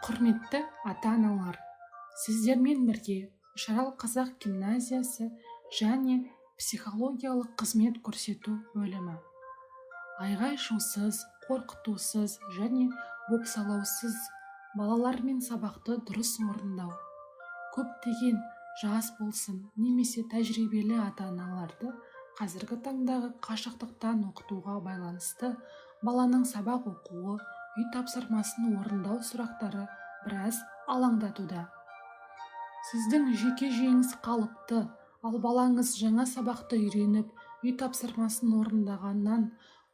Құрметті ата-аналар, сіздермен бірге Үшарал қазақ гимназиясы және психологиялық қызмет көрсету бөлімі. Айғай-шусыз, қорқытусыз және бопсалаусыз балалармен сабақты дұрыс орындау. Көптеген жас болсын немесе тәжірибелі ата-аналарды қазіргі таңдағы қашықтықтан оқытуға байланысты баланың сабақ оқуы, үй тапсырмасын орындау сұрақтары біраз алаңдатуда. Сіздің жеке жүйеңіз қалыпты, ал балаңыз жаңа сабақты үйреніп, үй тапсырмасын орындағаннан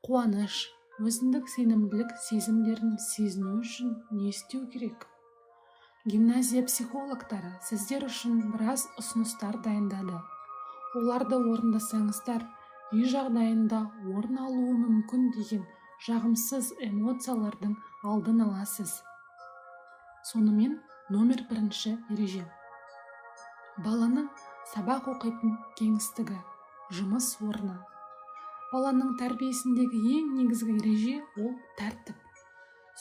қуаныш, өзіндік сенімділік сезімдерін сезіну үшін не істеу керек? Гимназия психологтары сіздер үшін біраз ұсыныстар дайындады. Оларды орындасаңыздар, үй жағдайында орын алуы мүмкін деген жағымсыз эмоциялардың алдын аласыз. Сонымен, номер бірінші ереже. Баланың сабақ оқитын кеңістігі, жұмыс орны. Баланың тәрбиесіндегі ең негізгі ереже ол тәртіп.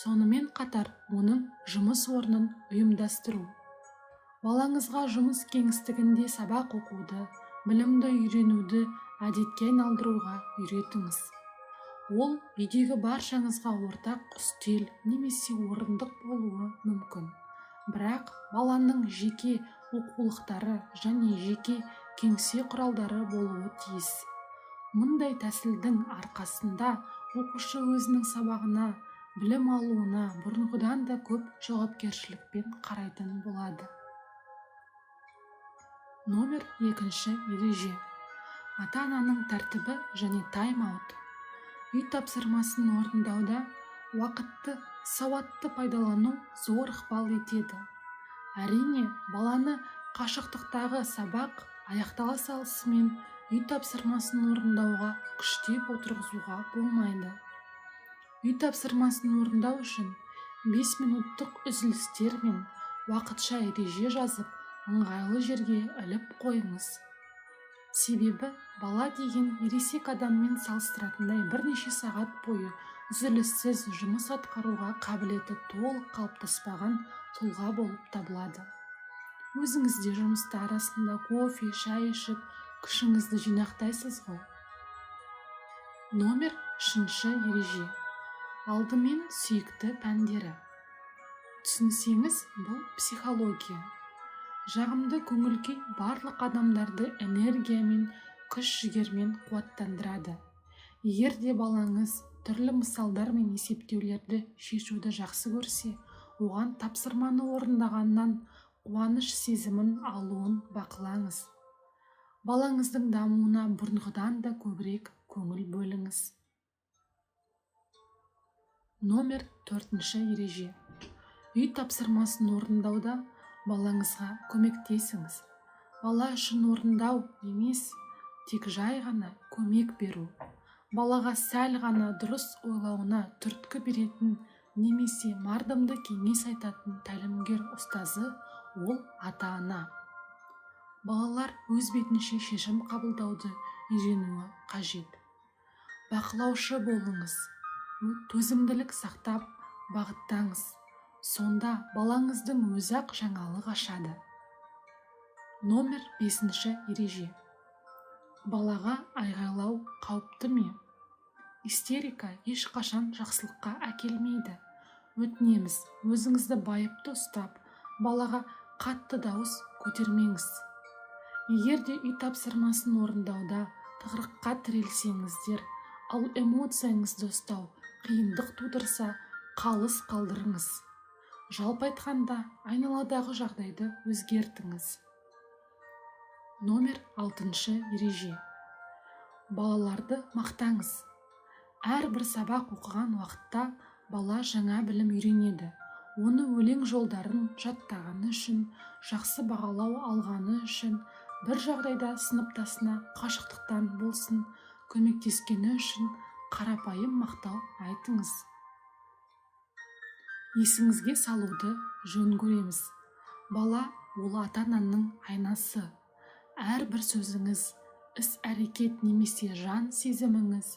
Сонымен қатар оның жұмыс орнын ұйымдастыру. Балаңызға жұмыс кеңістігінде сабақ оқуды, білімді үйренуді әдетке айналдыруға үйретіңіз. Ол үйдегі баршаңызға ортақ үстел немесе орындық болуы мүмкін. Бірақ баланың жеке оқулықтары және жеке кеңсе құралдары болуы тиіс. Мұндай тәсілдің арқасында оқушы өзінің сабағына, білім алуына бұрынғыдан да көп жауапкершілікпен қарайтын болады. Номер екінші ереже. Ата-ананың тәртібі және тайм-аут. Үй тапсырмасын орындауда уақытты сауатты пайдалану зор ықпал етеді. Әрине, баланы қашықтықтағы сабақ аяқтала салысымен үй тапсырмасын орындауға күштеп отырғызуға болмайды. Үй тапсырмасын орындау үшін 5 минуттық үзілістер мен уақытша ереже жазып, ыңғайлы жерге іліп қойыңыз. Себебі бала деген ересек адаммен салыстыратындай бірнеше сағат бойы үзіліссіз жұмыс атқаруға қабілеті толық қалыптаспаған тұлға болып табылады. Өзіңіз де жұмыста арасында кофе, шай ішіп, күшіңізді жинақтайсыз ғой. Номер үшінші ереже. Алдымен сүйікті пәндері. Түсінсеңіз, бұл психология. Жағымды көңіл-күй барлық адамдарды энергиямен, күш-жігермен қуаттандырады. Егер де балаңыз түрлі мысалдар мен есептеулерді шешуді жақсы көрсе, оған тапсырманы орындағаннан қуаныш сезімін алуын бақылаңыз. Балаңыздың дамуына бұрынғыдан да көбірек көңіл бөліңіз. Номер төртінші ереже. Үй тапсырмасын орындауда балаңызға көмектесіңіз. Бала үшін орындау емес, тек жай ғана көмек беру. Балаға сәл ғана дұрыс ойлауына түрткі беретін немесе мардымды кеңес айтатын тәлімгер ұстазы ол ата-ана. Балалар өз бетінше шешім қабылдауды үйренуі қажет. Бақылаушы болыңыз, төзімділік сақтап бағыттаңыз. Сонда балаңыздың өзі-ақ жаңалық ашады. Номер бесінші ереже. Балаға айғайлау қауіпті ме? Истерика ешқашан жақсылыққа әкелмейді. Өтінеміз, өзіңізді байыпты ұстап, балаға қатты дауыс көтермеңіз. Егер де үй тапсырмасын орындауда тығырыққа тірелсеңіздер, ал эмоцияңызды ұстау қиындық тудырса, қалыс қалдырыңыз. Жалпы айтқанда, айналадағы жағдайды өзгертіңіз. Номер алтыншы ереже. Балаларды мақтаңыз. Әрбір сабақ оқыған уақытта бала жаңа білім үйренеді. Оны өлең жолдарын жаттағаны үшін, жақсы бағалау алғаны үшін, бір жағдайда сыныптасына қашықтықтан болсын көмектескені үшін қарапайым мақтау айтыңыз. Есіңізге салуды жөн көреміз. Бала ол ата-ананың айнасы. Әрбір сөзіңіз, іс-әрекет немесе жан сезіміңіз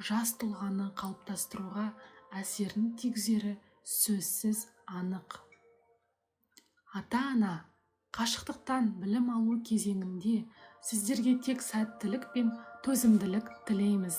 жас тұлғаны қалыптастыруға әсерін тигізері сөзсіз анық. Ата-ана, қашықтықтан білім алу кезеңінде сіздерге тек сәттілік пен төзімділік тілейміз.